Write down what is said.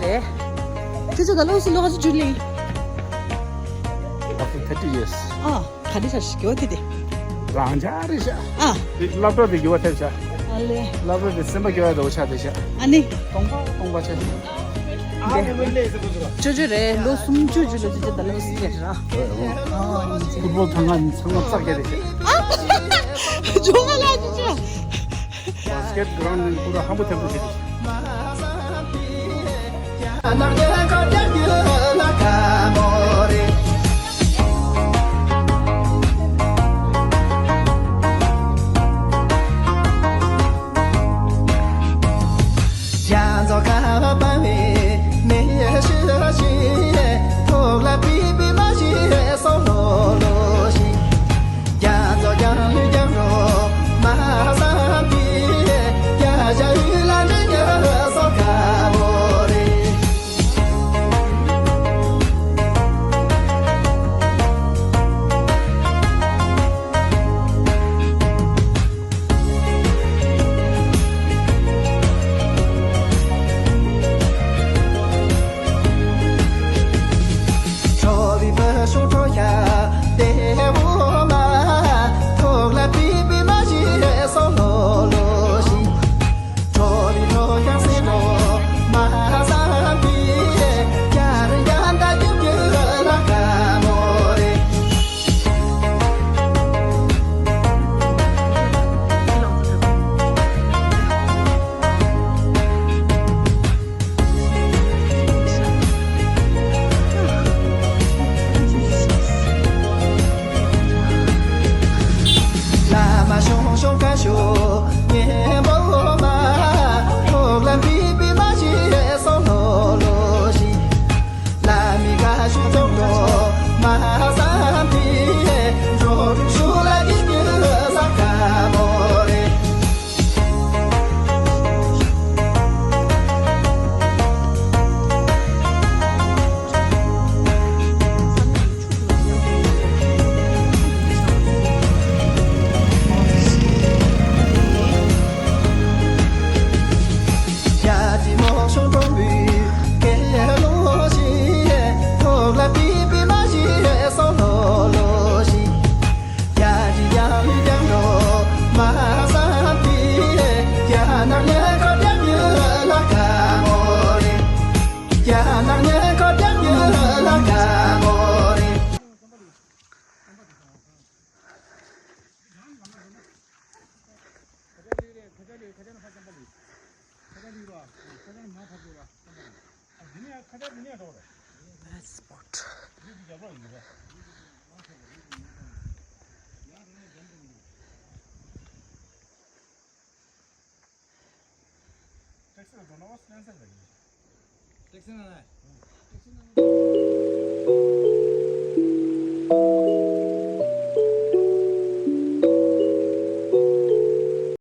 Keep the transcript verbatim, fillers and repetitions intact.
རེད། དེ་ཚོ་ད་ལོ་སི་ལོ་ག་ཚོད་ཇུ་ལི། After thirty years. ཨ། ག་རེ་ཤར་ཞིག་གི་བ་དེ་དེ། རང་ཅག་རེད་ཤག་ཨ། དེ་སློབ་གྲྭ་དེ་དགེ་བ་ཐེབས་ཤག་ཨ་ལེ། སློབ་གྲྭ་དེ་སེམས་པ་དགེ་བ་འདྲ་བོ་ཆགས་བསྡད་ཤག་ཨ་ནི། སྟོང་པ་སྟོང་པ་ཆགས་ཤག་ཅོ་ཅོ་རེད། ལོ་སུམ་ཅུ་ཅིག་ལ་ཅོ་ཅོ་ད་ལོ་སི་རེད་ར། ཨ། ཕུཊ་བོལ་ཐང་ང་ཚང་མ་རྩ་རྒྱག་རེད་ཤག་ཨ། ཇོ་ག་ལ་ཅོ་ཅོ། Basket ground ནི་པུ་ར་ཧམ་པོ་ཐེམ་པོ་ཞིག་རེད། Nice spot.